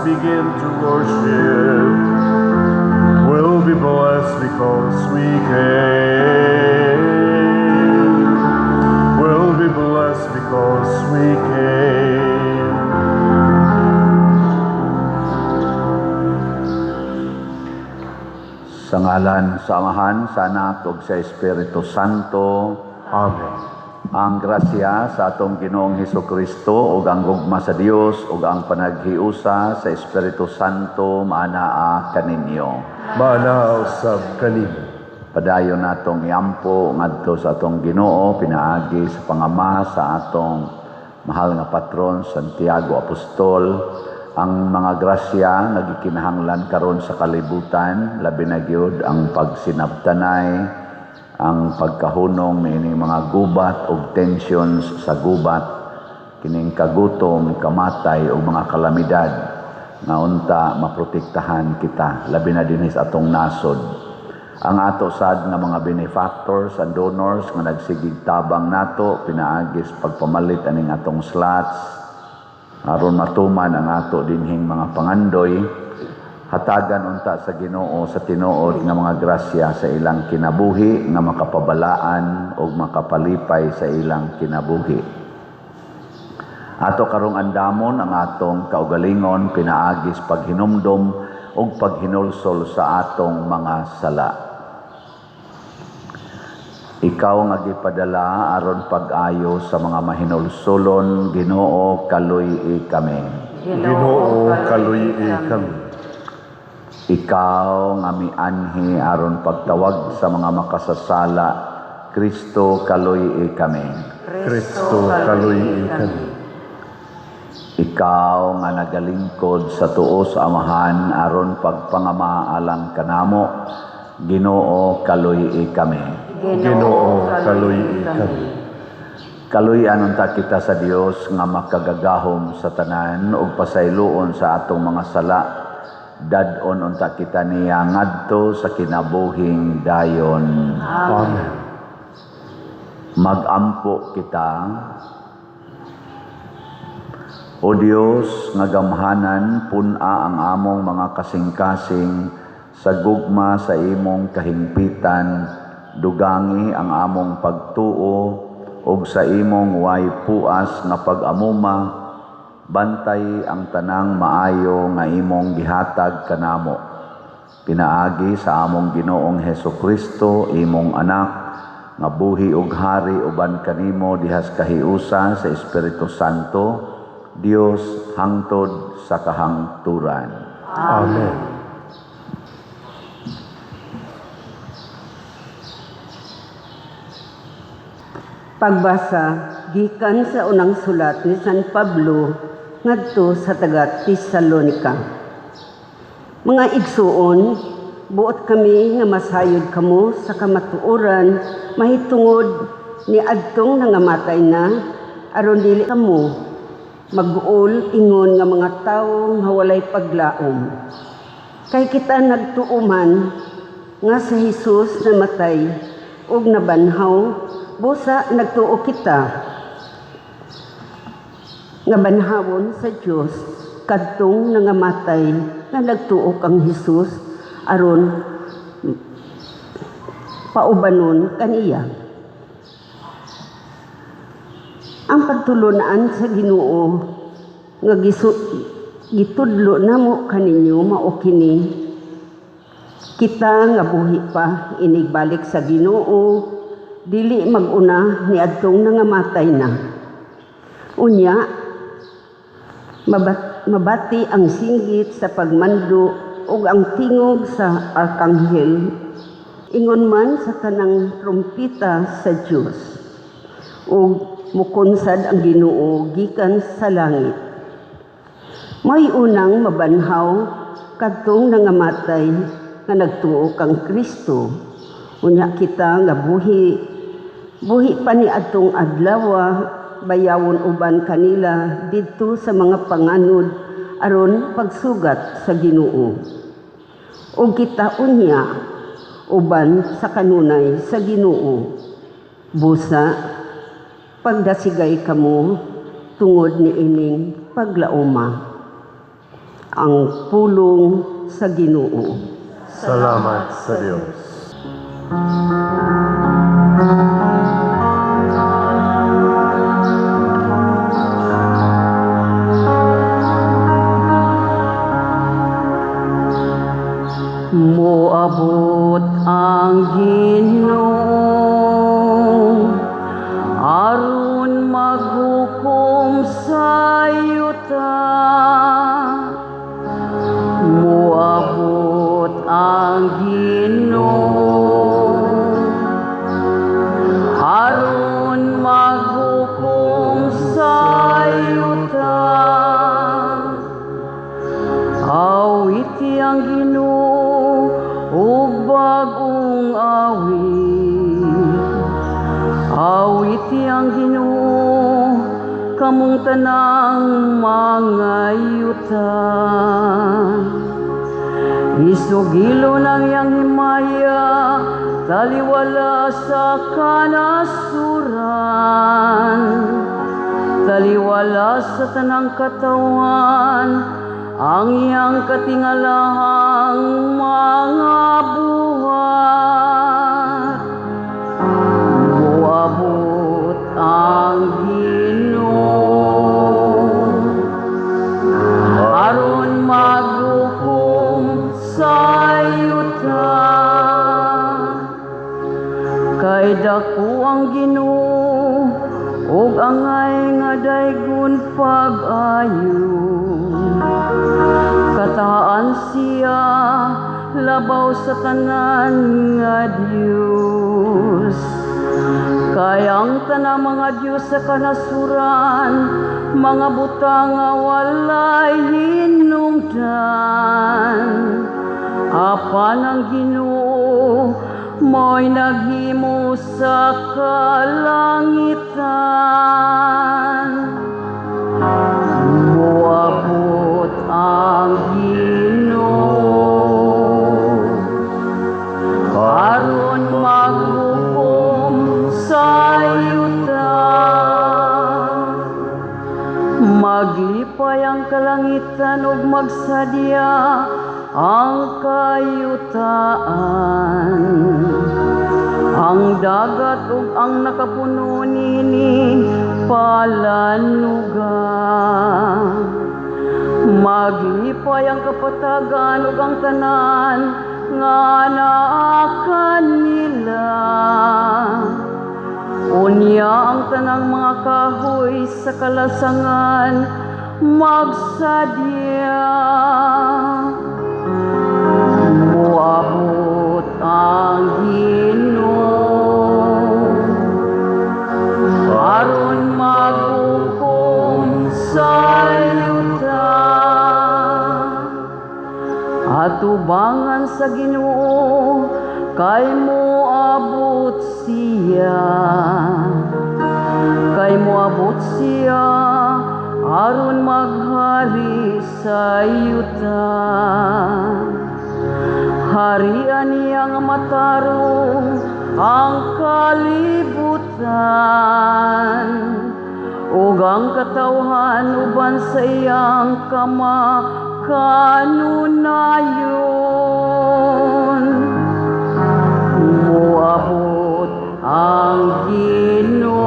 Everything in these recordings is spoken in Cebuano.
Begin to worship. We'll be blessed because we came. We'll be blessed because we came. Sa ngalan sa Amahan, sa Anak ug sa Espiritu Santo. Amen. Ang grasya sa atong Ginoong Hesukristo ug ang gugma sa Dios ug ang panaghiusa sa Espiritu Santo maanaa kaninyo. Maanaa usab kanimo. Padayon natong iampo ngadto sa atong Ginoo pinaagi sa pangama sa atong mahal nga patron Santiago Apostol ang mga grasya nga gikinahanglan karon sa kalibutan, labi na gyud ang pagsinabtanay, ang pagkahunong niining mga gubat ug tensions sa gubat, kining kagutom, kamatay ug mga kalamidad nga unta maprotektahan kita, labi na dinhi sa atong nasod. Ang ato sad nga mga benefactors and donors nga nagsigig tabang nato pinaagis pagpamalit aning atong slots aron matuman ang ato dinhing mga pangandoy, hatagan unta sa Ginoo sa tinuod nga mga grasya sa ilang kinabuhi nga makapabalaan ug makapalipay sa ilang kinabuhi. Ato karong andamon ang atong kaugalingon pinaagis paghinumdom ug paghinulsol sa atong mga sala. Ikaw nga gipadala aron pag-ayo sa mga mahinulsolon, Ginoo, kaluy-i kami. Ginoo, kaluy-i kami. Ikaw nga mianhi aron pagtawag sa mga makasasala, Kristo, kaluy-i kami. Kristo, kaluy-i kami. Ikaw nga nagalingkod sa tuo sa Amahan aron pagpangama alang kanamo, Ginoo, kaluy-i kami. Ginoo, kaluy-i kami. Kaluy-an unta kita sa Dios nga makagagahom sa tanan ug pasayloon sa atong mga sala. Dad-on unta kita niya ngadto sa kinabuhing dayon. Amen. Magampo kita. O Dios nga gamhanan, pun-a ang among mga kasing-kasing sa gugma sa imong kahingpitan, dugangi ang among pagtuo ug sa imong way puas nga pag-amuma, bantay ang tanang maayo nga imong gihatag kanamo. Pinaagi sa among Ginoong Hesukristo, imong anak, nga buhi ug hari uban kanimo dihas kahiusa sa Espiritu Santo, Dios hangtod sa kahangturan. Amen. Pagbasa gikan sa unang sulat ni San Pablo ngadto sa taga Tesalonica. Mga igsuon, buot kami nga masayod kamo sa kamatuoran mahitungod ni adtong nangamatay na, aron dili kamo mag-uol ingon nga mga tawo nga walay paglaom. Kay kita nagtuoman nga sa Jesus namatay ug nabanhaw, busa nagtuo kita nga banhawon sa Dios kadtong nangamatay nga nagtuo kang Hesus aron paubanon kaniya. Ang pagtulunan sa Ginoo nga gitudlo namo kaninyo mao kini, kita nga buhi pa inigbalik sa Ginoo, dili mag-una niadtong nangamatay na. Unya mabati ang singgit sa pagmando ug ang tingog sa arkanghel, ingon man sa tanang trumpita sa Dios, ug mukunsad ang Ginoo gikan sa langit. May unang mabanhaw kadtong nangamatay nga nagtuo kang Kristo. Unya kita nga buhi, buhi pa ni adtong adlawa, bayawon uban kanila didto sa mga panganod aron pagsugat sa Ginoo. Ug kita unya uban sa kanunay sa Ginoo. Busa pagdasigay kamo tungod ni ining paglaoma. Ang pulong sa Ginoo. Salamat sa Dios. Moabot ang Ginoo aron maghukom sa yuta. Moabot ang Ginoo aron maghukom sa yuta. Awiti ang Ginoo ug bag-ong awit. Awiti ang Ginoo, kamong tanang mga yuta. Isugilon ang iyang himaya, taliwala sa kanasuran, taliwala sa tanang katawan, ang iyang katingalahang mga buhat. Moabot ang Ginoo aron maghukom sa yuta. Kay dako ang Ginoo ug angay nga daygon pag-ayo. Kataan siya labaw sa tanan nga Dios. Kay ang tanang mga Dios sa kanasuran, mga butang nga walay hinungdan. Apan ang Ginoo mo'y naghimo sa kalangitan. Moabot ang Ginoo aron maghukom sa yuta. Maglipay ang kalangitan ug magsadya ang kayutaan. Ang dagat ug ang nakapuno nini palanuga. Maglipay ang kapatagan ug ang tanan nga naa kanila. Unya ang tanang mga kahoy sa kalasangan magsadya. Moabot ang Ginoo aron maghukom sa yuta. Atubangan sa Ginoo, kay moabot siya. Kay moabot siya aron maghari sa yuta. Harian niya nga matarong ang kalibutan ug ang katawhan uban sa iyang kamakanunayon. Moabot ang Ginoo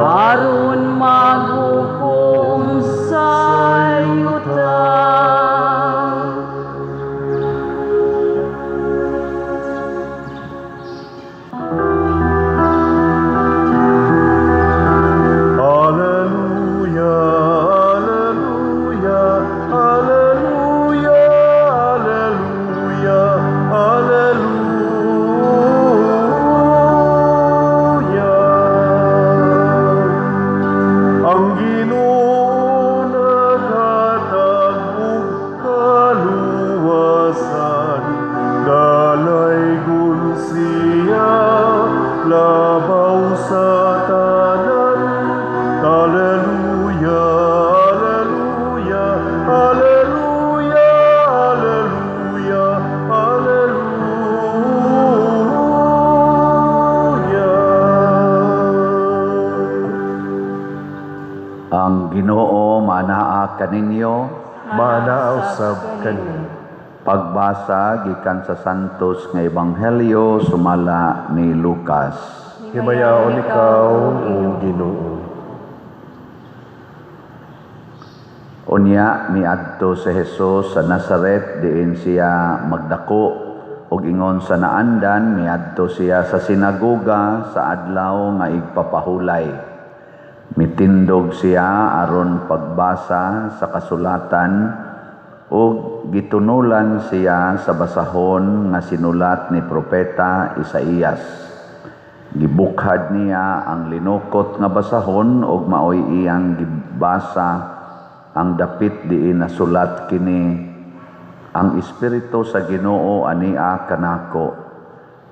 aron maghukom sa yuta. Alleluia, alleluia, alleluia, alleluia, alleluia. Ang Ginoo naghatag og kaluwasan, dalaygon siya labaw sa tanan. Alleluia, alleluia, alleluia, alleluia, alleluia. Ang Ginoo manaa kaninyo. Maanaa usab kanimo. Pagbasa gikan sa Santos nga Ebanghelyo sumala ni Lucas. Himayaon ikaw, O Ginoo. Unya miadto si Jesus sa Nazaret, diin siya magdako, ug ingon sa naandan miadto siya sa sinagoga sa adlaw nga igpapahulay. Mitindog siya aron pagbasa sa kasulatan, ug gitunulan siya sa basahon nga sinulat ni Propeta Isaías. Gibukhad niya ang linukot nga basahon ug maoy iyang gibasa ang dapit diin nasulat kini: "Ang Espiritu sa Ginoo ania kanako,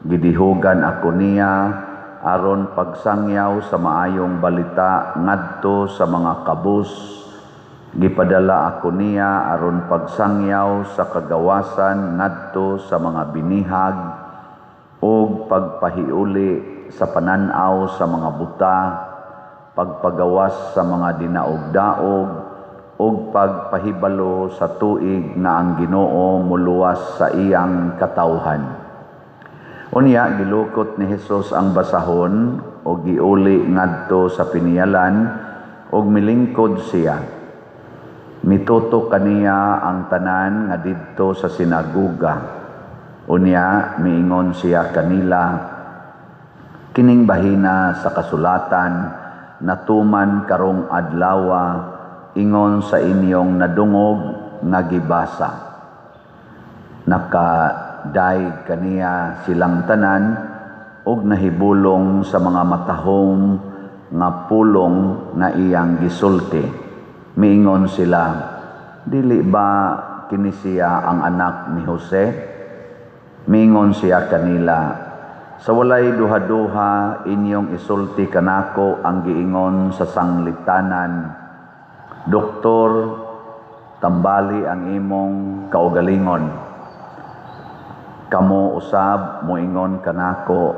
gidihugan ako niya aron pagsangyaw sa maayong balita ngadto sa mga kabus. Gipadala ako niya aron pagsangyaw sa kagawasan ngadto sa mga binihag, ug pagpahiuli sa panan-aw sa mga buta, pagpagawas sa mga dinaog-daog, ug pagpahibalo sa tuig nga ang Ginoo moluwas sa iyang katawhan." Unya gilukot ni Hesus ang basahon ug giuli ngadto sa piniyalan ug milingkod siya. Mituto kaniya ang tanan nga didto sa sinagoga. Unya miingon siya kanila, "Kining bahina sa kasulatan natuman karong adlawa ingon sa inyong nadungog nga gibasa." Nakadayeg kaniya silang tanan ug nahibulong sa mga matahom nga pulong nga iyang gisulti. Miingon sila, "Dili ba kini siya ang anak ni Jose?" Miingon siya kanila, "Sa walay duha-duha inyong isulti kanako ang giingon sa sanglitanan, 'Doktor, tambali ang imong kaugalingon.' Kamo usab moingon kanako,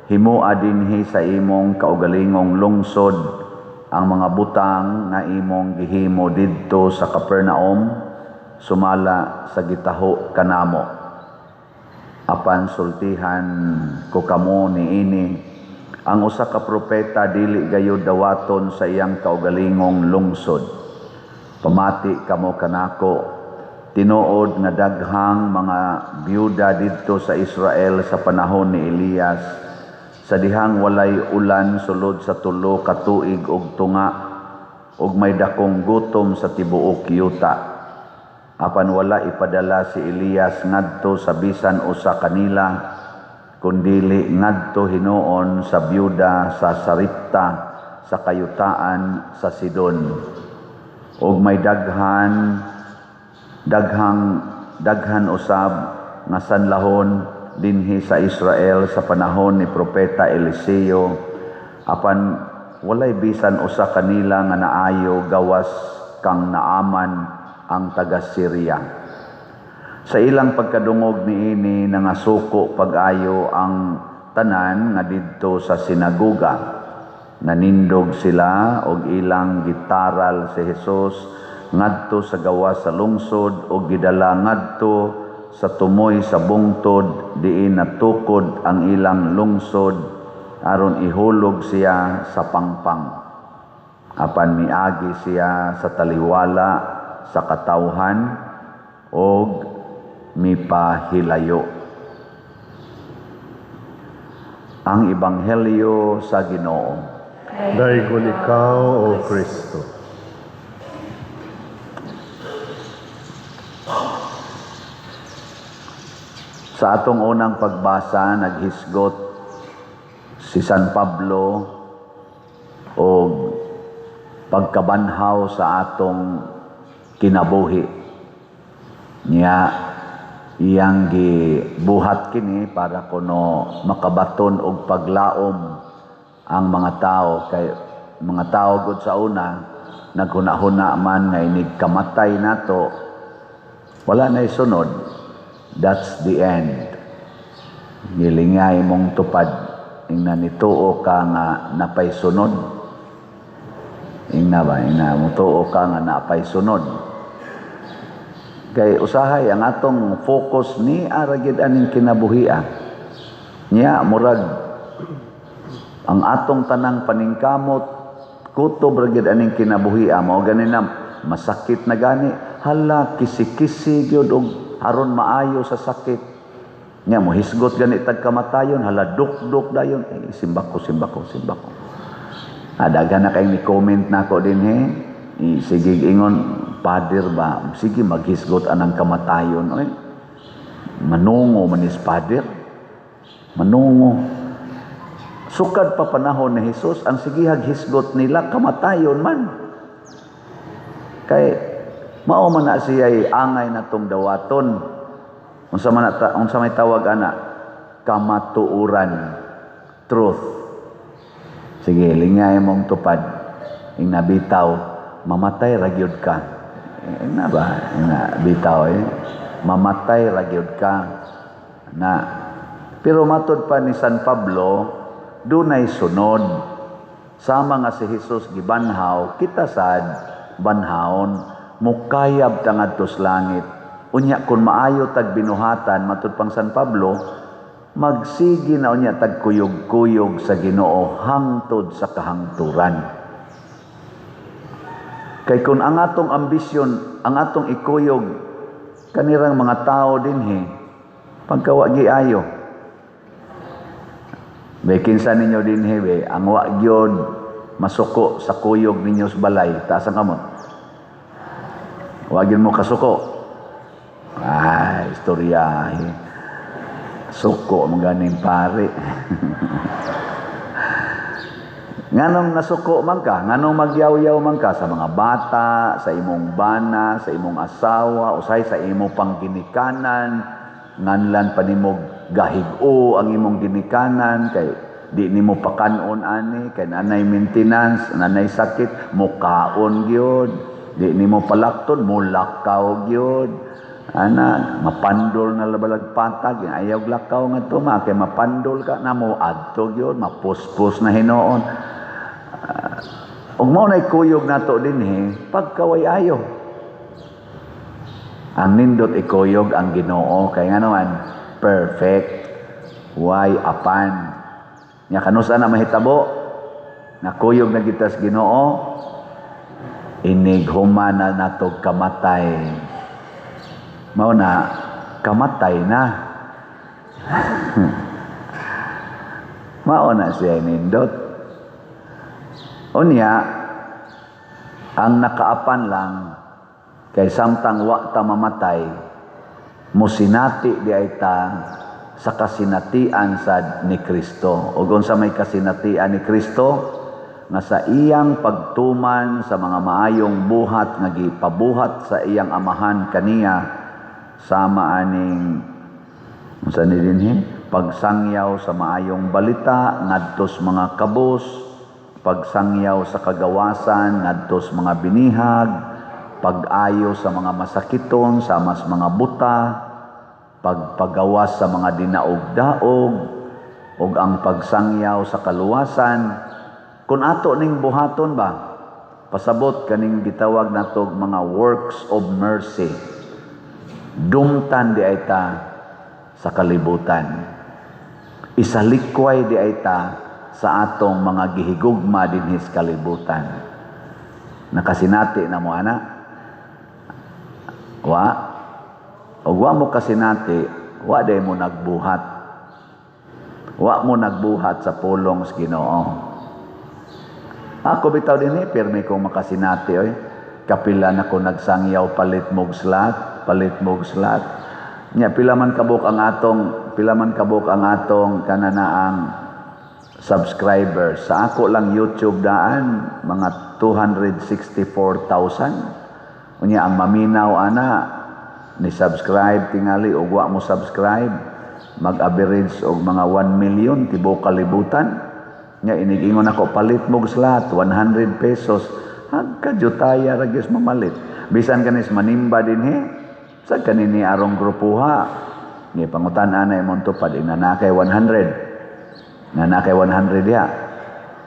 'Himoa dinhi sa imong kaugalingong lungsod ang mga butang nga imong gihimo didto sa Capernaum sumala sa gitaho kanamo.' Apan sultihan ko kamo niini, ang usa ka propeta dili gayud dawaton sa iyang kaugalingong lungsod. Pamati kamo kanako, tinuod nga daghang mga byuda didto sa Israel sa panahon ni Elias, sa dihang walay ulan sulod sa 3 ka tuig ug tunga, ug may dakong gutom sa tibuok yuta. Apan wala ipadala si Elias ngadto sa bisan usa kanila, kundili ngadto hinuon sa byuda sa Sarepta sa kayutaan sa Sidon. Ug may daghan usab nga sanlahon dinhi sa Israel sa panahon ni Propeta Eliseo, apan walay bisan usa kanila nga naayo gawas kang Naaman ang taga Syria." Sa ilang pagkadungog niini, nangasuko pag-ayo ang tanan nga didto sa sinagoga. Nanindog sila og ilang gitaral si Hesus ngadto sa gawas sa lungsod og gidala ngadto sa tumoy sa bungtod diin natukod ang ilang lungsod aron ihulog siya sa pangpang. Apan miagi siya sa taliwala sa katawhan og mipahilayo. Ang Ebanghelyo sa Ginoo. Daygon ikaw, O Kristo. Sa atong unang pagbasa, naghisgot si San Pablo og pagkabanhaw sa atong kinabuhi. Niya iyang gibuhat kini para kuno makabaton og paglaom ang mga tao, kay mga tao gud sa una naghuna-huna man nga inig kamatay nato wala na isunod, that's the end. Gilingay mong tupad ingna nituo ka nga napay sunod. Ingna ba, ingna mutuo ka nga naapay sunod. Kay usahay ang atong focus ni ara gyud aning kinabuhia. Nya murag ang atong tanang paningkamot kutob ra gyud aning kinabuhia, mao gani na masakit na gani, hala, kisi-kisi gyud og aron maayo sa sakit. Nya mohisgot gani tag kamatayon, hala, dukduk dayon, eh, simbako, simbako, simbako. Daghan na kay ni comment nako dinhi. Eh, sige ingon pader ba, sige maghisgot anang kamatayon oy. Manungo manis pader. Manungo. Sukad pa panahon ni Jesus, ang sigihag hisgot nila kamatayon man. Kay mao man na siya'y angay na tong dawaton. Unsa man na, unsa may tawag ana? Kamatuoran. Truth. Sige, lingay mong tupad. Ing nabitaw, mamatay ra gyud ka. Eh, na ba? Ing bitaw eh. Mamatay ra gyud ka. Na pero matod pa ni San Pablo, dunay sunod. Sama nga si Jesus gibanhaw, kita sad banhawon, mukayab ta ngadto sa langit. Unya kun maayo tag binuhatan, matud pang San Pablo, magsigi na unya tag kuyog-kuyog sa Ginoo hangtod sa kahangturan. Kay kun ang atong ambisyon, ang atong ikuyog kanirang mga tao dinhi, pagkawa giayo. Be kinsa ninyo dinhi be ang wa gyud masuko sa kuyog ninyo sa balay, taas ang kamot. Wa gyud mo kasuko. Ay, istorya. Suko mo ganing pare. Nganong nasuko man ka, nganong magyaw-yaw man ka sa mga bata, sa imong bana, sa imong asawa, usay sa imong pangginikanan, nganlan pa nimo gahig-o ang imong ginikanan kay di nimo pakanon ani, kay nanay maintenance, nanay sakit, mukaon gyud, di nimo palakton, mulakaw gyud. Ana, mapandol na labalag patag, ayaw lakaw nga tuma, kay mapandol ka na mo adto gyud, mapuspos na hinuon. Ug mao nay kuyog nato dinhi, pagkaway ayo. Ang nindot ikuyog ang Ginoo kay ngano man perfect. Way apan. Nya kanusa na mahitabo? Nakuyog na kita sa Ginoo, inig human na nato kamatay. Mao na kamatay na. Mao na siya nindot. Unya ang nakaapan lang kay samtang wa ta mamatay, musinati di ay ta sa kasinatian sad ni Kristo. Ug unsa may kasinatian ni Kristo? Nga sa iyang pagtuman sa mga maayong buhat nga gipabuhat sa iyang amahan kaniya, sama aning unsa ni dinhi, pagsangyaw sa maayong balita ngadtos mga kabus, pagsangyaw sa kagawasan ngadtos mga binihag, pag-ayo sa mga masakiton sa mas mga buta, pagpagawas sa mga dinaog-daog, ug ang pagsangyaw sa kaluwasan. Kung ato ning buhaton ba, pasabot kaning gitawag natog mga works of mercy, dumtan di ay ta sa kalibutan, isalikway di ay ta sa atong mga gihigugma dinhi sa kalibutan. Nakasinati na mo ana? Wa? Og wa mo kasinati, wa day mo nagbuhat. Wa mo nagbuhat sa pulong sa Ginoo. Ako bitaw dinhi pirmi kong makasinati oy. Kapila na ko nagsangyaw palit mog slat, palit mog slat. Nya pila man kabuk ang atong, pila man kabuk ang atong kananaang subscribers. Sa ako lang YouTube daan mga 264,000. Unya ang maminaw ana ni subscribe tingali og wa mo subscribe, mag-average og mga 1 million tibuok kalibutan. Nya inigingon ako palit mog slat 100 pesos. Hagka jutaya ra gyud mamalit. Bisan kanis manimba dinhi sa kanini arong grupuha. Ni pangutan-an na imong tupad ina kay 100. Na kay 100 diha.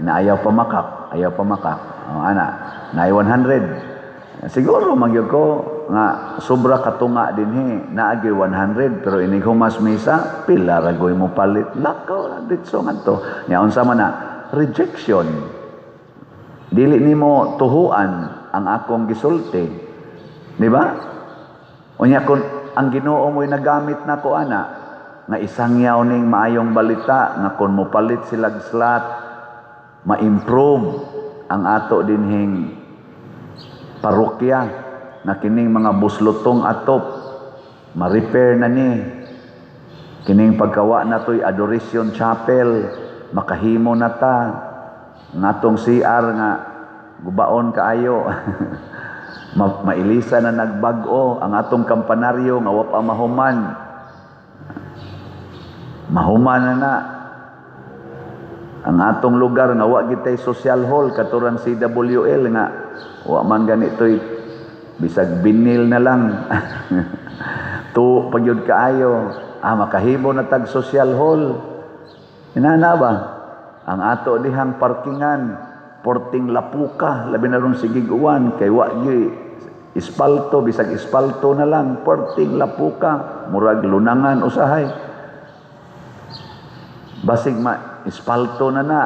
Ina ayaw pamakak, ayaw pamakak. O ana. Naay 100. Siguro magyud ko nga sobra katunga dinhi, naagi 100, pero inig humas misa pila ra goy mo palit, lakaw ditso ngadto. Nya unsa man na rejection? Dili nimo tuhuan ang akong gisulti, di ba? Unya kung ang Ginoo mo'y nagamit nako ana nga isangyaw ning maayong balita nga kung mopalit sila slot, ma-improve ang ato dinhing parokya, na kining mga buslotong atop ma-repair na ni, kining pagkawa na to'y adoration chapel makahimo na ta, ngatong CR nga gubaon kaayo mailisa na nagbag-o, ang atong kampanaryo nga wa pa mahuman, mahuman na na, ang atong lugar nga wa gitay social hall katurang CWL nga wa man ganito'y bisag binil na lang tu pagyud kaayo, makahimo na tag social hall. Inana ba ang ato dihang parkingan, porting lapuka, labi na ron sige uwan kay wa gyud espalto, bisag espalto na lang, porting lapuka, murag lunangan usahay. Basig ma espalto na na.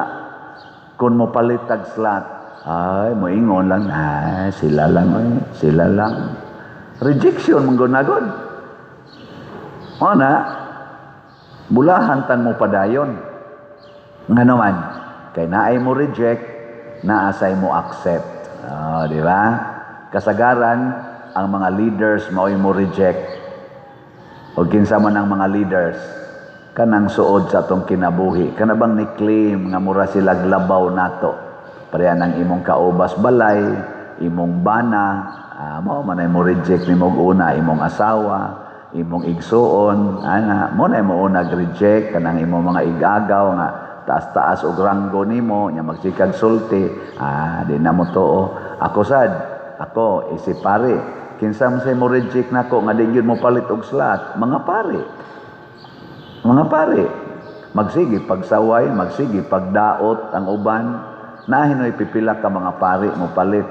Kung mo palit tag slot, ay, moingon lang, ay, sila lang, ay, sila lang. Rejection man gunagod. O na, bulahan tan mo padayon. Nga naman, kay naay mo reject, naasay mo accept. Oh, di ba? Kasagaran, ang mga leaders mao'y mo reject. O kinsa man ang mga leaders, kanang suod sa atong kinabuhi. Kana bang ni-claim nga mura sila labaw nato. Pareha ng imong kaubas balay, imong bana, mao man ay mo reject nimo una, imong asawa, imong igsuon, ana, mo na mo una reject kanang imong mga igagaw nga taas-taas og ranggo nimo, nya magsikag sulti, di na mo tuo. Ako sad, ako isip pare, kinsa man say mo reject nako nga di gyud mo palit og slot? Mga pare. Mga pare, magsige pagsaway, magsige pagdaot ang uban, nahinoy pipila ka mga pare mo palit.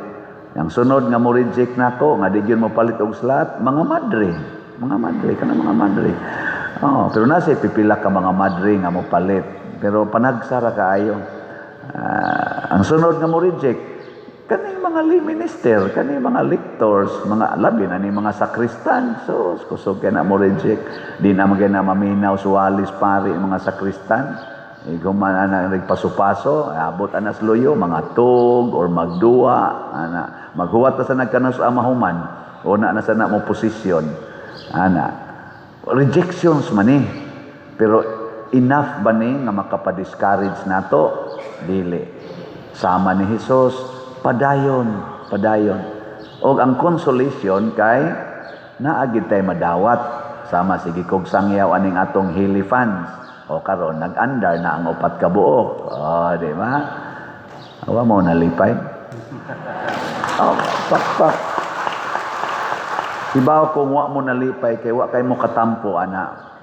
Yang sunod nga mo reject nako nga di gyud mo palit og slot, mga madre. Mga madre, kana mga madre. Oh, pero nasa pipila ka mga madre nga mo palit. Pero panagsara kaayo. Ang sunod nga mo reject, kaning mga lay minister, kaning mga lectors, mga labi na ni mga sakristan. So, kusog kay na mo reject. Di na man na maminaw suwalis pare mga sakristan. Igo man ana nagpaso-paso, abot anas luyo, mga tug or magduwa, ana maghuwat na sa nagkanos mahuman, una na sa na mo posisyon. Ana, rejections man ni. Pero enough ba ni nga makapa-discourage nato? Dili. Sama ni Jesus, padayon, padayon. Og ang consolation kay naagid tay madawat sama sige kog sangyaw aning atong Hili fans. O karon nag-andar na ang upat ka buok. O, di ba? Awa mo nalipay. Oh, pakpak. Ibaw kung wa mo nalipay kay wa kay mo katampo ana.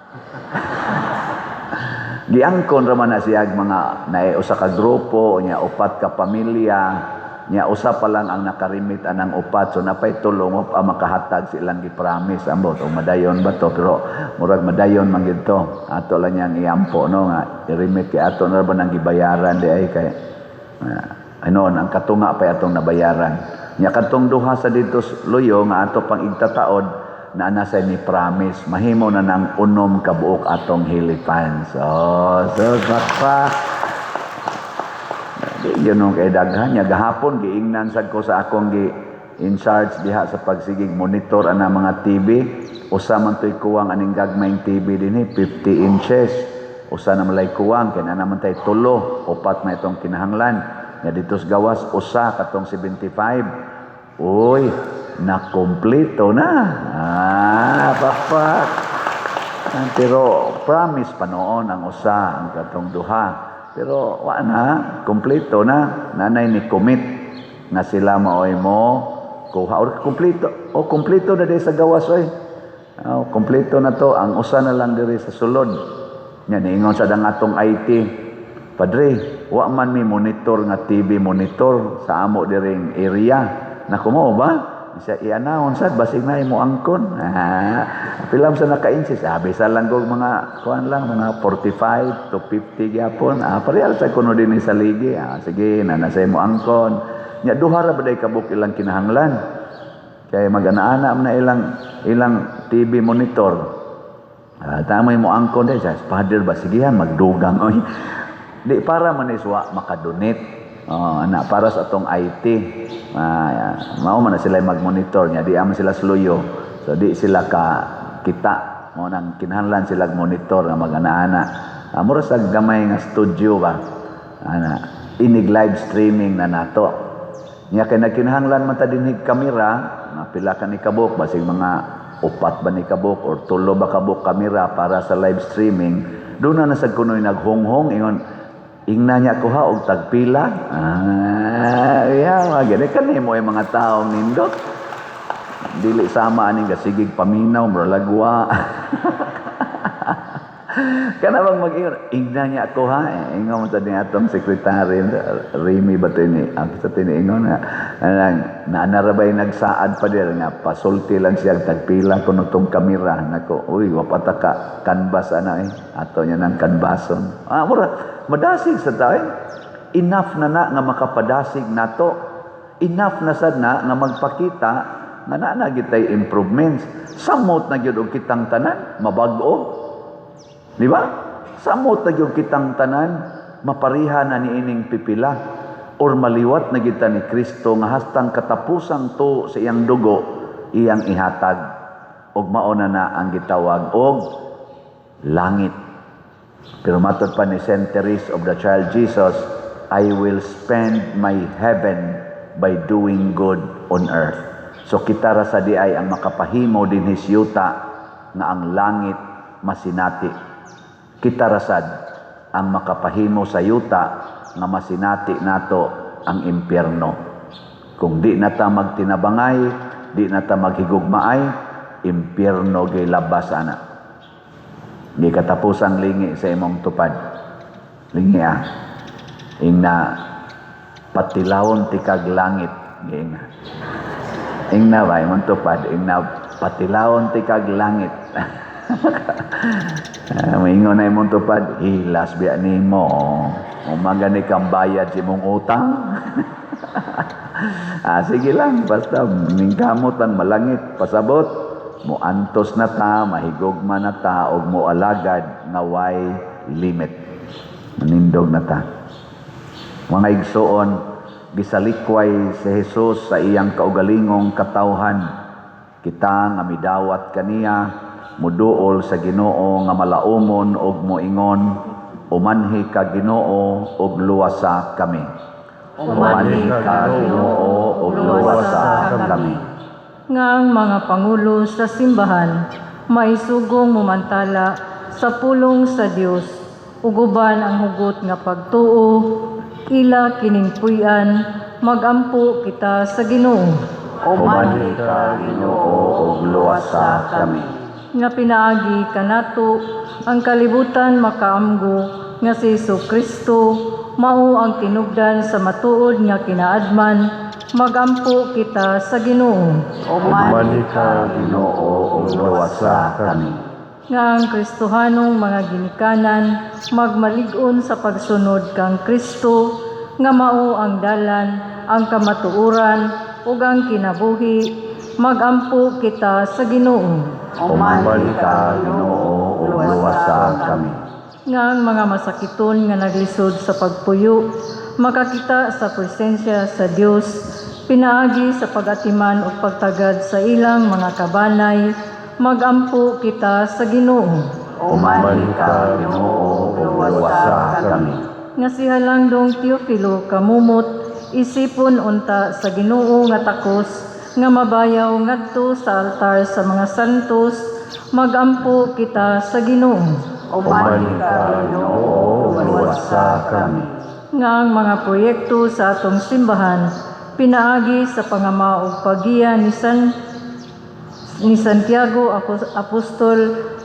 Giangkon ra man na siyag mga naay usa ka grupo nya upat ka pamilya, nya usa pa lang ang nakarimit anang upat, so napay tulong pa makahatag silang gi-promise. Ambot o madayon ba to, pero murag madayon man gid to. Ato lang niyang iampo no nga i-remit kay ato na ba nang gibayaran di ay kay anon ang katunga pa atong nabayaran. Nya kadtong duha sa dito luyo nga ato pang igtataod na ana sa ni promise, mahimo na nang unom ka buok atong Hili fans. So pakpak. Di yun nung kay daghan niya. Gahapon, giingnan sad ko sa akong gi in charge diha sa pagsigig monitor ana mga TV. Usa man to'y kuwang aning gagmayng TV dinhi, 50 inches. Usa na malay kuwang, kay na naman tay tulo, upat na itong kinahanglan. Nya dito sa gawas, usa katong 75. Uy, nakompleto na. Pakpak. Pero promise pa noon ang usa, ang katong duha. Pero wa na, kompleto na. Nanay ni commit na sila maoy mo kuha. Or kompleto, o kompleto na di sa gawas oy. Oh, kompleto na to, ang usa na lang diri sa sulod. Nya niingon sa dang atong IT. Padre, wa man mi monitor nga TV monitor sa amo diring area. Naku, mo ba? Siya i-announce sad, basig na mo angkon. Ah, pila sa naka-insist? Ah, bisa lang kog mga kuan lang, mga 45 to 50 gyapon. Ah, parehal sa kuno dinhi sa ligi. Ah, sige, na nasa mo angkon. Nya duha ra ba day kabuk ilang kinahanglan? Kay mag-ana-ana man na ilang ilang TV monitor. Ah, tama mo angkon day sa father ba, sigihan magdugang oy. Di para man iswa makadonate. Oh, ana para sa atong IT. Ah, mao man na sila mag-monitor nya, di man sila sluyo. So di sila ka kita mo nang kinahanglan sila monitor nga mag-ana-ana. Ah, mura sa gamay nga studio ba. Ana inig live streaming na nato. Nya kay nagkinahanglan man ta dinhig kamera, mga pila ka ni kabuk, basig mga upat ba ni kabuk or tulo ba kabuk kamera para sa live streaming. Doon na nasag kunoy naghonghong ingon, ingna niya ko ha og tagpila. Ah, yeah, mga gani kani mo ay mga taong nindot. Dili sama aning gasigig paminaw, muralagwa. Kana bang mag-ingon, ingna niya ako ha. Eh, ingon mo sa ni atong sekretary, Remy ba ito ni, ang sa tiniingon na, na narabay nagsaad pa dir nga, pasulti lang siya, tagpila kuno tong kamera. Nako, uy, wapata ka, canvas ana eh. Ato niya ng canvason. Ah, mura, madasig sa tao eh. Enough na na nga makapadasig nato. Enough na sad na nga magpakita nga naa na gitay improvements. Samot na gyud og kitang tanan, mabag-o. Di ba? Samot na gyud kitang tanan, mapariha na niining pipila or maliwat na kita ni Kristo nga hastang katapusang to sa iyang dugo iyang ihatag og mao na na ang gitawag og langit. Pero matod pa ni Saint Therese of the Child Jesus, "I will spend my heaven by doing good on earth." So kita ra sa diay ang makapahimo dinhi sa yuta nga ang langit masinati. Kita rasad ang makapahimo sa yuta nga masinati nato ang impyerno. Kung di na ta magtinabangay, di na ta maghigugmaay, impyerno gay labas ana. Di katapusang lingi sa imong tupad. Lingi ah. Ingna patilawon tikag langit. Ingna. Ingna ba imong tupad? Ingna patilawon tikag langit. Ah, maingon na imong tupad, hilas biya nimo. Umaga ni kang bayad sa imong utang. Ah, sige lang, basta ningkamot ang malangit, pasabot, mo antos na ta, mahigugma na ta, og mo alagad nga way limit. Manindog na ta. Mga igsoon, gisalikway si Jesus sa iyang kaugalingong katawhan. Kita nga midawat kaniya, muduol sa Ginoo nga malaumon og moingon, "Umanhi ka, Ginoo, og luwasa kami. Umanhi ka, Ginoo, og luwasa kami." Nga ang mga pangulo sa simbahan maisugong mumantala sa pulong sa Dios ug uban ang hugot nga pagtuo, ila kining puy-an, magampo kita sa Ginoo. Umanhi ka, Ginoo, og luwasa kami. Nga pinaagi kanato ang kalibutan makaamgo nga si Hesus Kristo mao ang tinubdan sa matuod nga kinaadman, magampo kita sa Ginoo. Umanhi ka, Ginoo, og luwasa kami. Nga ang Kristohanong mga ginikanan magmalig-on sa pagsunod kang Kristo nga mao ang dalan, ang kamatuoran ug ang kinabuhi, magampo kita sa Ginoo. Umanhi ka, Ginoo, og luwasa kami. Nga ang mga masakiton nga naglisod sa pagpuyo makakita sa presensya sa Dios pinaagi sa pag-atiman ug pagtagad sa ilang mga kabanay, magampo kita sa Ginoo. Umanhi ka, Ginoo, og luwasa kami. Nga si Halangdong Teofilo Camomot isipon unta sa Ginoo nga takos nga mabayaw ngadto sa altar sa mga santos, magampo kita sa Ginoo. Umanhi ka, Ginoo, og luwasa kami. Nga ang mga proyekto sa atong simbahan pinaagi sa pangama ug paggiya ni Santiago Apostol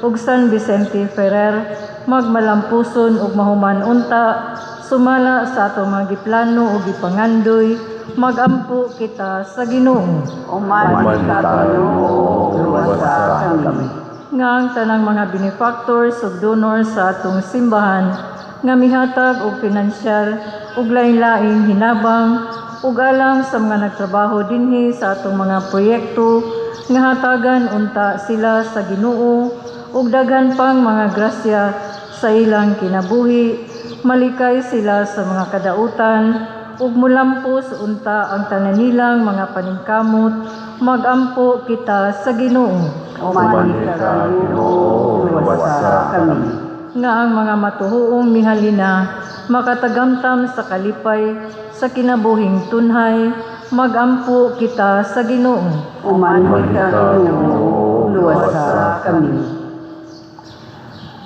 ug San Vicente Ferrer Magmalampuson ug mahuman unta sumala sa atong mga giplano ug gipangandoy, magampo kita sa Ginoo. Umanhi ka, Ginoo, luwasa kami. Nga ang tanang mga benefactors ug donors sa atong simbahan nga mihatag og pinansyal ug lain-laing hinabang ug alang sa mga nagtrabaho dinhi sa atong mga proyekto, nga hatagan unta sila sa Ginoo ug daghan pang mga grasya sa ilang kinabuhi, malikay sila sa mga kadautan ug mulampos unta ang tanan nilang mga paningkamot, magampo kita sa Ginoo. Umanhi ka, Ginoo, luwasa kami. Nga ang mga matuhuong mihalina makatagamtam sa kalipay sa kinabuhing tunhay, magampo kita sa Ginoo. Umanhi ka, Ginoo, luwasa kami.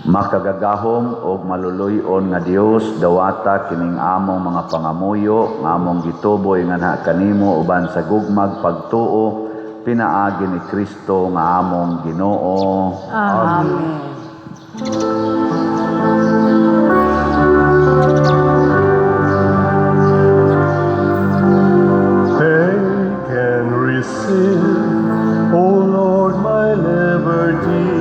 Makagagahom og maluluy-on nga Dios, dawata kining among mga pangamuyo nga among gituboy nganha kanimo uban sa gugmag pagtuo pinaagi ni Kristo nga among Ginoo. Amen. Amen. Take and receive, O Lord, my liberty.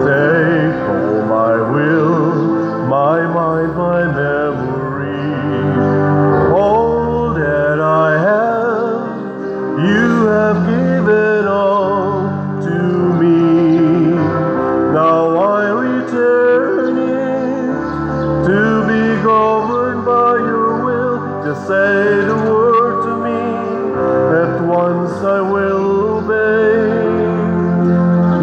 Take all my will, my mind, my memory. All that I have, you have given all to me. Now I return it to be governed by your will. Just say the word to me, at once I will obey.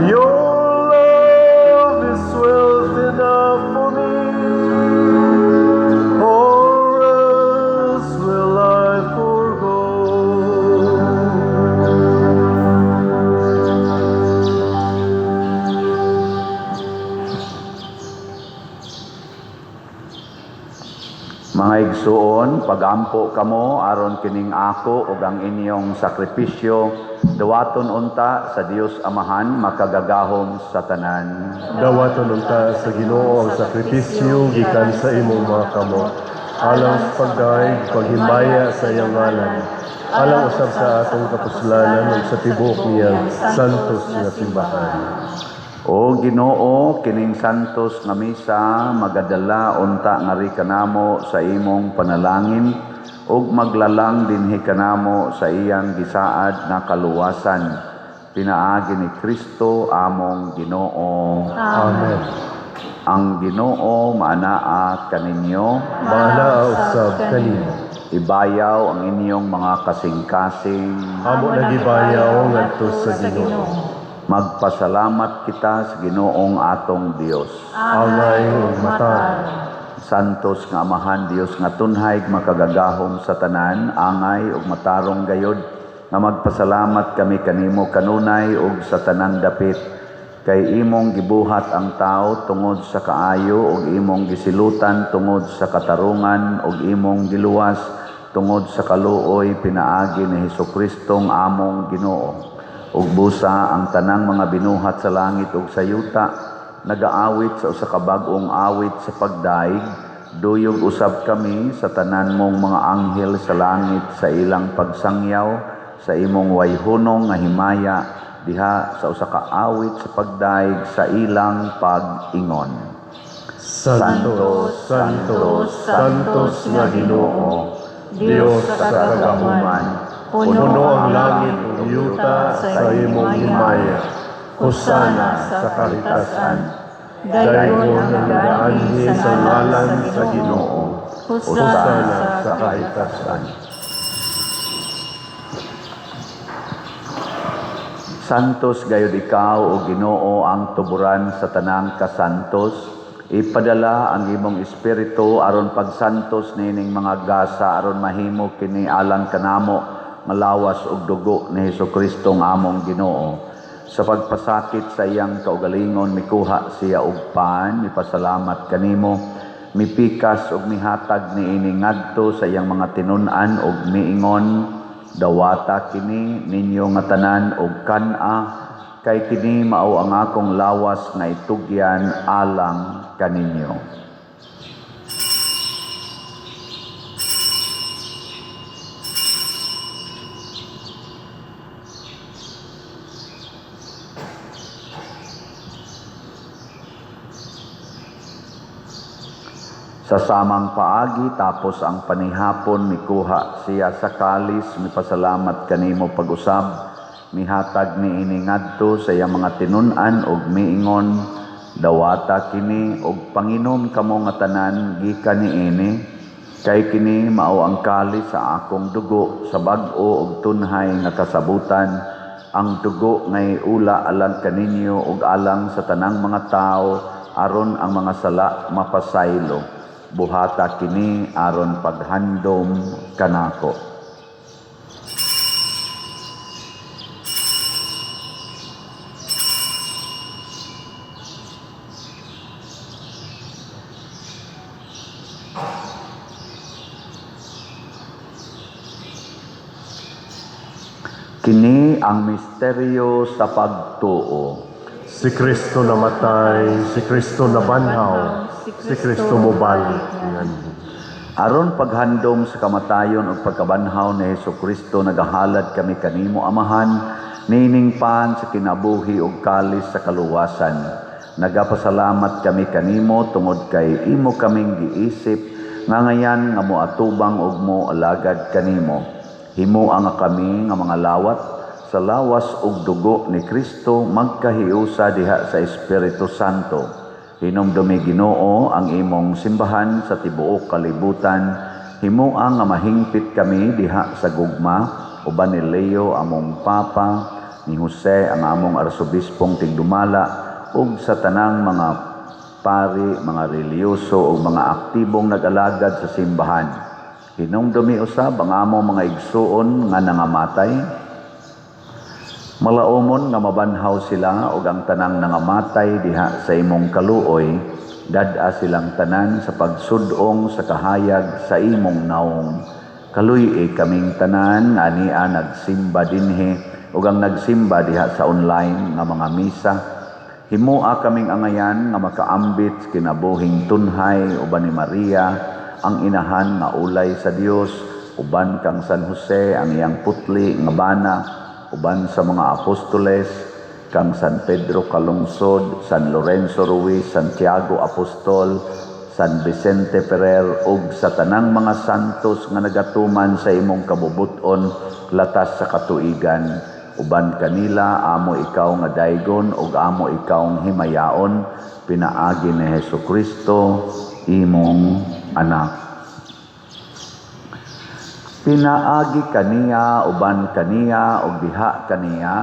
Your love is wealth enough for me, or else will I forego. Mga igsuon, pagampo kamo aron kining ako ug ang inyong sakripisyo dawaton unta sa Dios Amahan makagagahom sa tanan. Dawaton unta sa Ginoo ang sakripisyo gikan sa imong mga kamot, alang sa pagdayeg paghimaya sa iyang ngalan, alang usab sa atong kapuslanan ug sa tibuok niyang santos nga simbahan. O Ginoo, kining santos nga misa magadala unta ngari kanamo sa imong panalangin ug maglalang dinhi kanamo sa iyang gisaad nga kaluwasan pinaagi ni Kristo among Ginoo. Amen. Ang Ginoo maanaa kaninyo. Maanaa usab kanimo. Ibayaw ang inyong mga kasing-kasing. Amo nagibayaw ngadto sa Ginoo. Magpasalamat kita sa Ginoong atong Dios. Angay ug matarong. Santos nga Amahan, Dios nga tunhay makagagahom sa tanan, angay ug matarong gayod nga magpasalamat kami kanimo kanunay ug sa tanang dapit, kay imong gibuhat ang tao tungod sa kaayo ug imong gisilutan tungod sa katarungan ug imong giluwas tungod sa kaluoy pinaagi ni Hesukristo among Ginoo. Ug busa ang tanang mga binuhat sa langit ug sa yuta nagaawit sa usa ka bag-ong awit sa pagdaig, duyog usab kami sa tanan mong mga anghel sa langit sa ilang pagsangyaw sa imong wayhunong nga himaya diha sa usa ka awit sa pagdaig sa ilang pag-ingon. Santo, Santo, Santos nga Ginoo, Dios sa kagahuman, puno ang langit ug yuta sa imong himaya. Hosana sa kahitasan. Daygon ang nagaanhi sa ngalan sa Ginoo. Hosana sa kahitasan. Santos gayud ikaw, o Ginoo, ang tuburan sa tanang kasantos. Ipadala ang imong espiritu aron pagsantos nining mga gasa aron mahimo kini alang kanamo nga lawas ug dugo ni Hesukristo nga among Ginoo. Sa pagpasakit sa iyang kaugalingon, mikuha siya og pan, mipasalamat kanimo, mipikas ug mihatag niini ngadto sa iyang mga tinun-an ug miingon: "Dawata kini ninyo nga tanan og kan-a, kay kini mao ang akong lawas nga itugyan alang kaninyo. Sa samang paagi tapos ang panihapon, mikuha siya sa kalis, mipasalamat kanimo pag-usab, mihatag niini ngadto sa iyang mga tinun-an ug miingon, dawata kini ug panginom kamo nga tanan gikan niini, kay kini mao ang kalis sa akong dugo sa bag-o ug tunhay nga kasabutan, ang dugo ngay ula alang kaninyo ug alang sa tanang mga tawo aron ang mga sala mapasaylo. Buhata kini aron paghandom kanako. Kini ang misteryo sa pagtuo. Si Kristo namatay, si Kristo nabanhaw, si Kristo mobalik. Yan. Aron paghandom sa kamatayon ug pagkabanhaw ni Hesukristo, nagahalad kami kanimo, Amahan, nining pan sa kinabuhi ug kalis sa kaluwasan. Nagapasalamat kami kanimo tungod kay imo kaming giisip nga ngayan nga moatubang ug moalagad kanimo. Himoa nga kami nga mga lawat sa lawas ug dugo ni Kristo magkahiusa diha sa Espiritu Santo. Hinumdumi, Ginoo, ang imong simbahan sa tibuok kalibutan. Himoa nga mahingpit kami diha sa gugma uban ni Leo among Papa, ni Jose ang among arsobispong tigdumala, ug sa tanang mga pari, mga relihiyoso ug mga aktibong nag-alagad sa simbahan. Hinumdumi usab ang among mga igsuon nga nangamatay. Malaumon nga mabanhaw sila ug ang tanang nangamatay diha sa imong kaluoy, dad-a silang tanan sa pagsud-ong sa kahayag sa imong naong. Kaluy-i kaming tanan nga ania nagsimba dinhi ug ang nagsimba diha sa online nga mga misa. Himoa kaming angayan nga makaambit kinabuhing tunhay uban ni Maria, ang inahan nga ulay sa Dios, uban kang San Jose ang iyang putli nga bana, uban sa mga apostoles, kang San Pedro Calungsod, San Lorenzo Ruiz, Santiago Apostol, San Vicente Ferrer, ug sa tanang mga santos nga nagatuman sa imong kabubut-on latas sa katuigan. Uban kanila amo ikaw nga daygon ug amo ikaw himayaon, pinaagi ni Hesukristo imong anak. Pinaagi kaniya, uban kaniya, ug diha kaniya,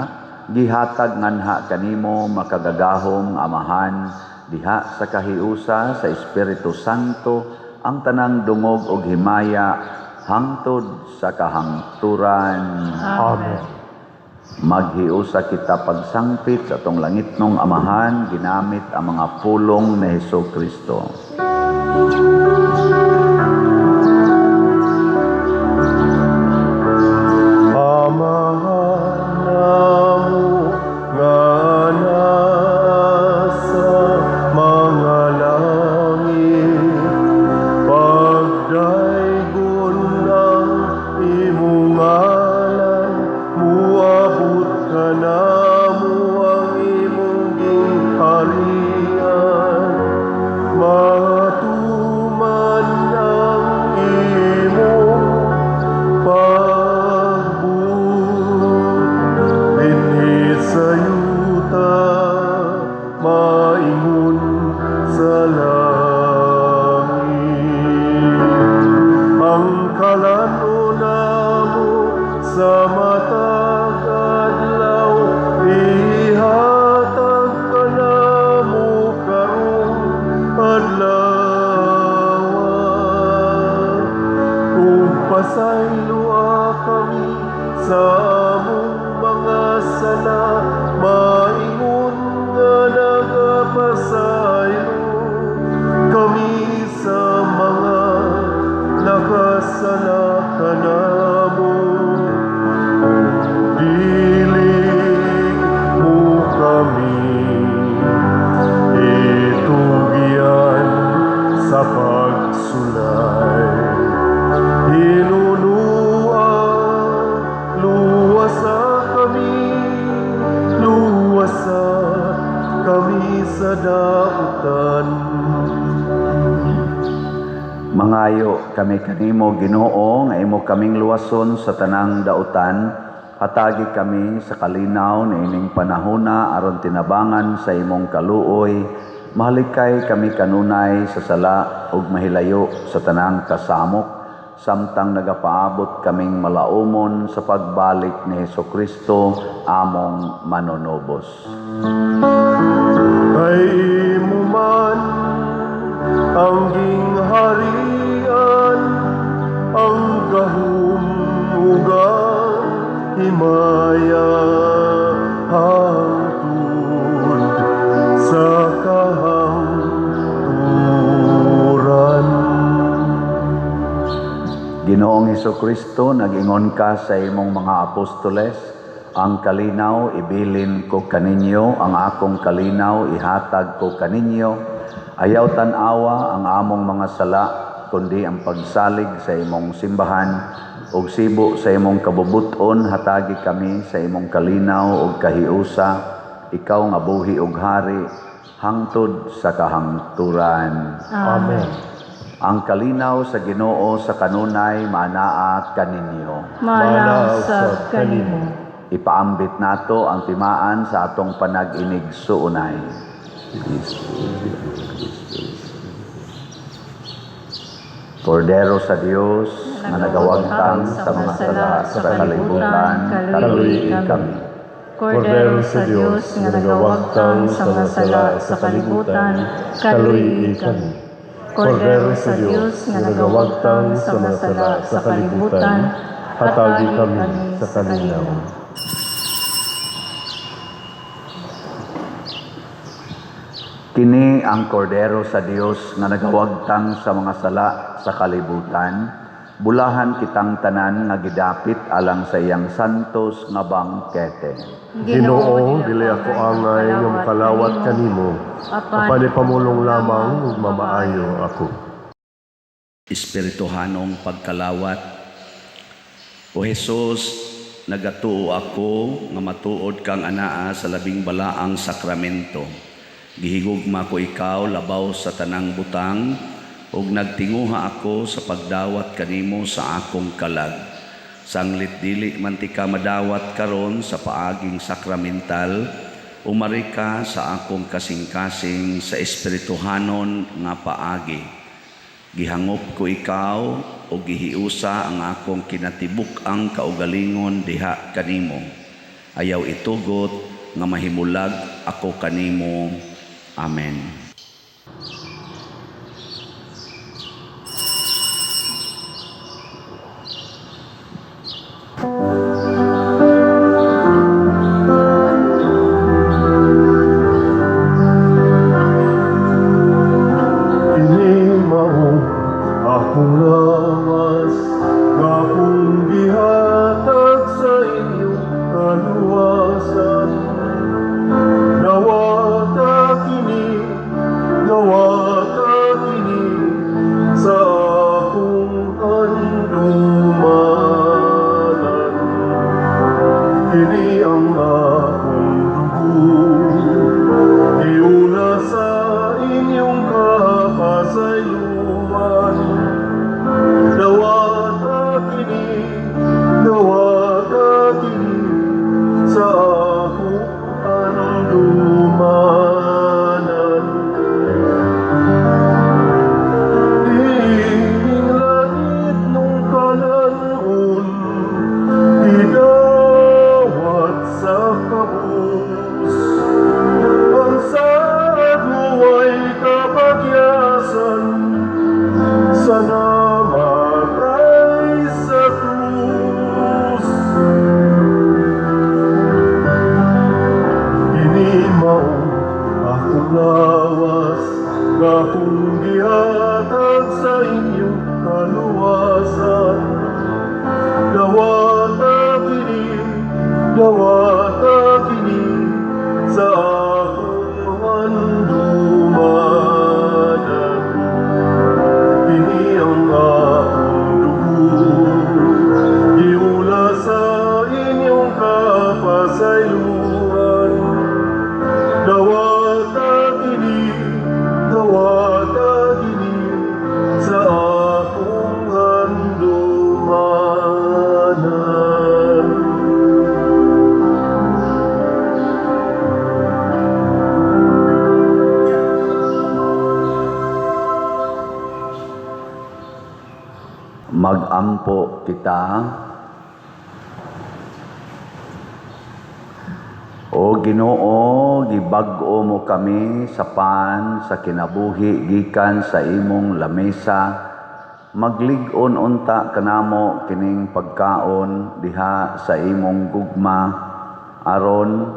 gihatag nganha kanimo makagagahom Amahan, diha sa kahiusa sa Espiritu Santo, ang tanang dungog ug himaya hangtod sa kahangturan. Amen. Maghiusa kita pagsangpit sa atong langitnong Amahan, ginamit ang mga pulong ni Hesukristo. Amahan namo nga nasa mga langit, pagdaygon ang imong ngalan, muabot kanamo ang imong gingharian, matuman ang imong pagbuot dinhi sa yuta, maingon sa langit. Ang kalan-on namo sa matag adlaw, ihatag kanamo karong adlaw. Ug pasayloa kami sa among mga sala, Luwasa kami, luwasa kami sa dautan. Mangayo kami kanimo, Ginoo, nga imo kaming luwason sa tanang dautan. Hatagi kami sa kalinaw niining panahona aron tinabangan sa imong kaluoy, mahalikay kami kanunay sa sala ug mahilayo sa tanang kasamok samtang nagapaabot kaming malaumon sa pagbalik ni Hesukristo among manunubos. Kay imo man ang gingharian, ang gahom ug ang himaya hangtod sa kahangturan. Ginoong Hesukristo, nag-ingon ka sa imong mga apostoles, "Ang kalinaw ibilin ko kaninyo, ang akong kalinaw ihatag ko kaninyo. Ayaw tan-awa ang among mga sala, kundi ang pagsalig sa imong simbahan, ug sibo sa imong kabubut-on hatagi kami sa imong kalinaw ug kahiusa, ikaw nga buhi ug hari hangtod sa kahangturan." Amen. Ang kalinaw sa Ginoo sa kanunay maanaa kaninyo. Maanaa usab kanimo. Ipaambit nato ang timaan sa atong panag-inigsuonay. Kordero sa Dios nga nagawagtang sa mga sala sa kalibutan, kaluyi kami. Kordero sa Dios nga nagawagtang sa mga sala sa kalibutan, kaluyi kami. Kordero sa Dios nga nagawagtang sa mga sala sa kalibutan, hatagi kami sa kalinaw. Kini ang Kordero sa Dios nga nagawagtang sa mga sala sa kalibutan. Bulahan kitang tanan nga gidapit alang sa iyang santos nga bangkete. Ginoo, dili ako angay nga makalawat kanimo, apan ipamulong lamang ug mamaayo ako. Espirituhanong pagkalawat. O Hesus, nagatuo ako nga matuod kang anaa sa labing balaang sakramento. Gihigugma ko ikaw labaw sa tanang butang ug nagtinguha ako sa pagdawat kanimo sa akong kalag. Sanglit dili man tika madawat karon sa paaging sakramental, umari ka sa akong kasing-kasing sa espirituhanon nga paagi. Gihangop ko ikaw o gihiusa ang akong kinatibuk-ang kaugalingon diha kanimo. Ayaw itugot nga mahimulag ako kanimo. Amen. Kini mao akong lawas nga akong gihatag sa inyong kaluwasan. Dawata kini, dawata kini sa akong handumanan. Kini ang akong dugo, giula sa inyong kapasayloan. Dawata kini, dawata kini sa akong handumanan. Ining langit nung kalan-on, gidawat sa Ampo kita. O Ginoo, gibag-o mo kami sa pan sa kinabuhi gikan sa imong lamesa. Maglig-on unta kanamo kining pagkaon diha sa imong gugma, aron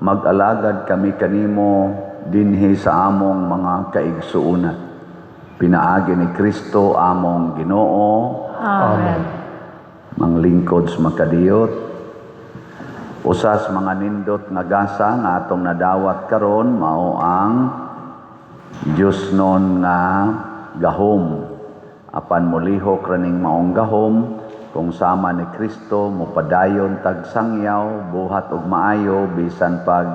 mag-alagad kami kanimo dinhi sa among mga kaigsuonan. Pinaagi ni Kristo among Ginoo. Amen. Manglingkod sa makadiyot. Usas mga nindot nga gasa nga atong nadawat karon mao ang Diyos non nga gahom. Apan molihok raning maong gahom kung sama ni Kristo mopadayon tag sangyaw buhat og maayo bisan pag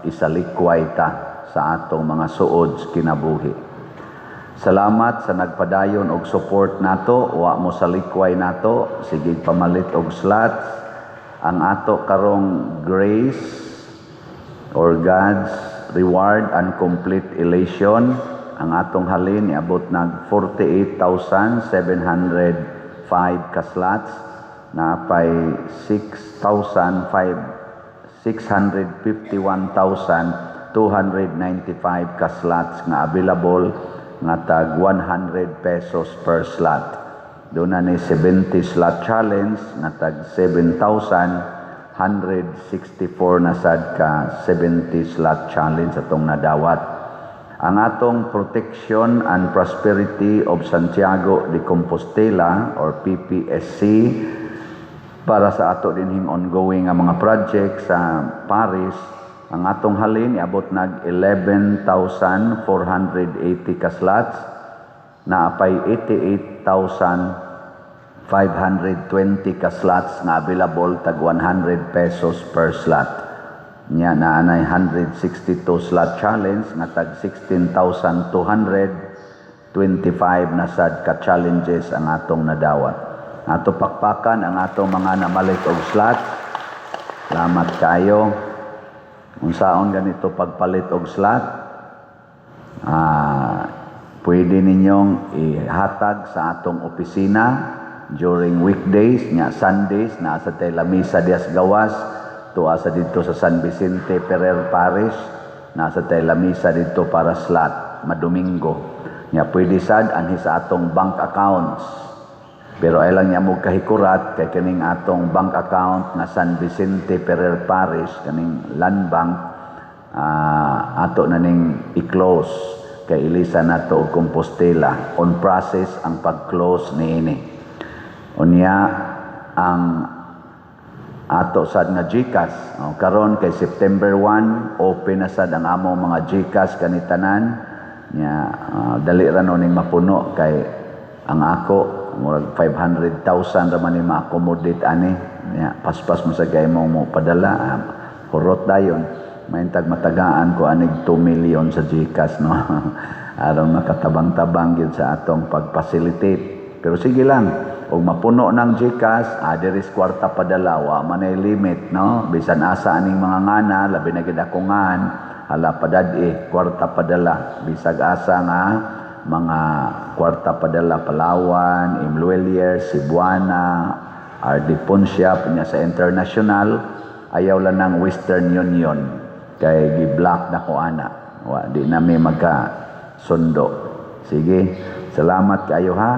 isalikway ta sa atong mga suod sa kinabuhi. Salamat sa nagpadayon og support nato, wa mo salikway nato, sige pamalit og slots. Ang ato karong grace or God's reward and complete elation, ang atong halin niabot nag 48,705 ka slots, napay 651,295 ka slots nga available nga tag 100 pesos per slot. Doon na ni 70 slot challenge nga tag 7,164 na sad ka 70 slot challenge atong nadawat. Ang atong Protection and Prosperity of Santiago de Compostela or PPSC para sa ato dinhing ongoing nga mga project sa Paris, ang atong halin iabot nag 11,480 ka slots, naapay 88,520 ka slots nga available tag 100 pesos per slot. Nya naa nay 162 slot challenge nga tag 16,225 na sad ka challenges ang atong nadawat. Ato pakpakan ang atong mga namalit og slot. Salamat kayo. Unsaon ganito pagpalit og slot? Pwede ninyong ihatag sa atong opisina during weekdays, nya Sundays, naa sa tay lamisa dias gawas, tuwa sa dito sa San Vicente Ferrer Parish, naa sa tay lamisa dito para slot, madomingo. Nya pwede sad anhi sa atong bank accounts. Pero ay lang niya mo kahikurat kay kaning atong bank account nga San Vicente Ferrer Parish, kaning Land Bank, ato na ning i-close kay ilisa nato og Compostela. On process ang pag-close niini. Unya ang ato sad nga GCash. O, karon kay September 1 open na sad ang among mga GCash kanitanan. Nya dali ra no ning mapuno kay ang ako murag 500,000 ra man ni ma-accommodate ani. Nya paspas mo sa gay mo mo padala, hurot dayon. Maintag matagaan ko anig 2 million sa GCash, no. Aron makatabang-tabang gyud sa atong pag-facilitate. Pero sige lang, og mapuno ng GCash, diri kwarta padala, wa man ay limit, no? Bisan asa aning mga ngana, labi na gid ako ngan, hala padad-i, kwarta padala. Bisag asa nga mga kwarta padala, Palawan, M Lhuillier, Cebuana, RD Pawnshop, nya sa international, ayaw lang ng Western Union kay gi-block na ko ana. Wa di na mi magka sundo. Sige, salamat kayo ha.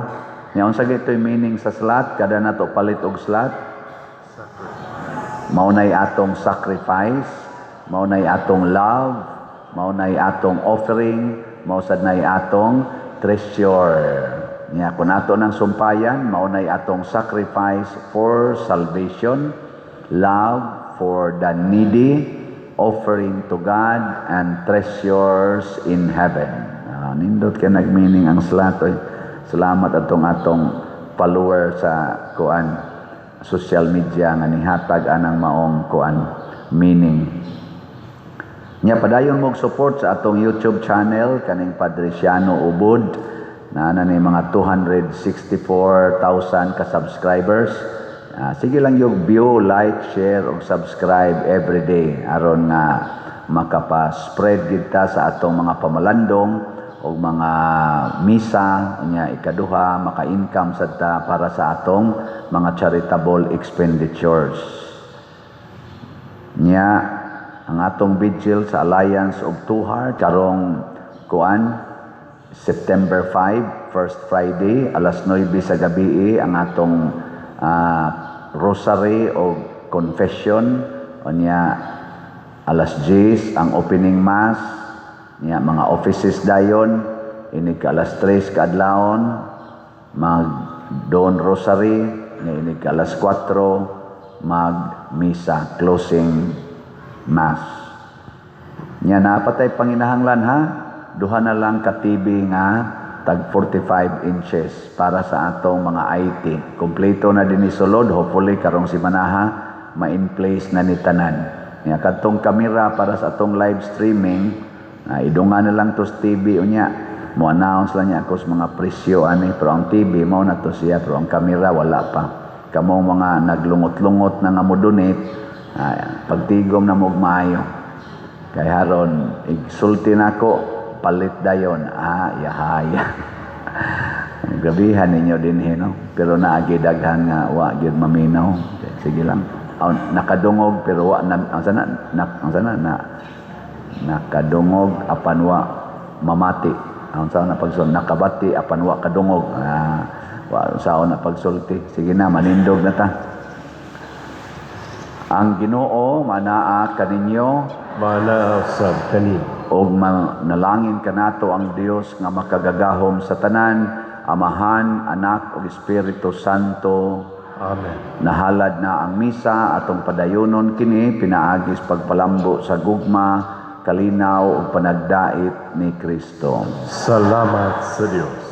Nya unsa gito'y meaning sa slot? Kada nato palit og slot, mao nay atong sacrifice, mao nay atong love, mao nay atong offering, mao sad nay atong treasure. Nya kun ato nang sumpayan, mao nay atong sacrifice for salvation, love for the needy, offering to God, and treasures in heaven. Nindot kay nag-meaning ang slot. Oy. Salamat atong atong follower sa kuan social media nga nihatag anang maong kuan meaning. Nya padayon mo support sa atong YouTube channel kaning Padre Siano Ubod na ana ni mga 264,000 ka subscribers. Sige lang yung view, like, share ug subscribe every day aron nga makapa-spread gid ta sa atong mga pamalandong og mga misa. Unya ikaduha, maka-income sad ta para sa atong mga charitable expenditures. Nya ang atong vigil sa Alliance of Two Heart karong kuan, September 5, first Friday, alas 9 sa gabi ang atong rosary o confession. Unya alas 10 ang opening mass. Nya mga offices dayon, inig ka alas 3 kaadlawon mag dawn rosary. Nya inig ka alas 4 mag misa, closing mass. Nya napatay panginahanglan ha, duha na lang ka TV nga tag 45 inches para sa atong mga IT. Kompleto na din ni sulod, hopefully karong simanaha ma-in place na ni tanan. Nya kadtong kamera para sa atong live streaming, idungan na lang to sa TV. Unya mo announce lang niya ako sa mga presyo ani, pero ang TV mao na to siya, pero ang kamera wala pa. Kamong mga naglungot-lungot na nga mo donate, pagtigom na mo og maayo. Kay haron igsulti nako, palit dayon, yahaya. Grabihan ninyo dinhi, no? Pero naagi daghan nga wa gyud maminaw. Sige lang. Aw, nakadungog pero wa na ang sana na, ang sana na nakadungog apan wa mamati. Ang sa na pagsul, nakabati apan wa kadungog. Wa saon na pagsulti. Sige na, manindog na ta. Ang Ginoo manaa kaninyo. Manaa usab kanimo. Ug manalangin kanato ang Dios nga makagagahom sa tanan, Amahan, Anak ug Espiritu Santo. Amen. Nahalad na ang misa, atong padayonon kini pinaagi sa pagpalambo sa gugma, kalinaw ug panagdait ni Kristo. Salamat sa Dios.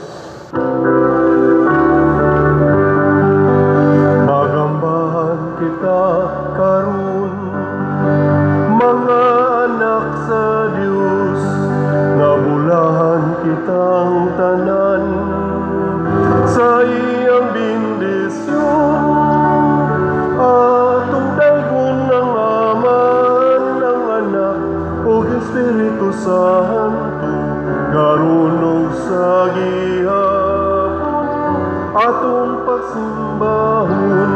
Magambahan kita karon, mga anak sa Dios, nga bulahan kitang tanan sa iyang bendisyon. Atong daygon ang Amahan, ang Anak ug Espiritu Santo, karon ug sa gihapon atong pagsimbahon.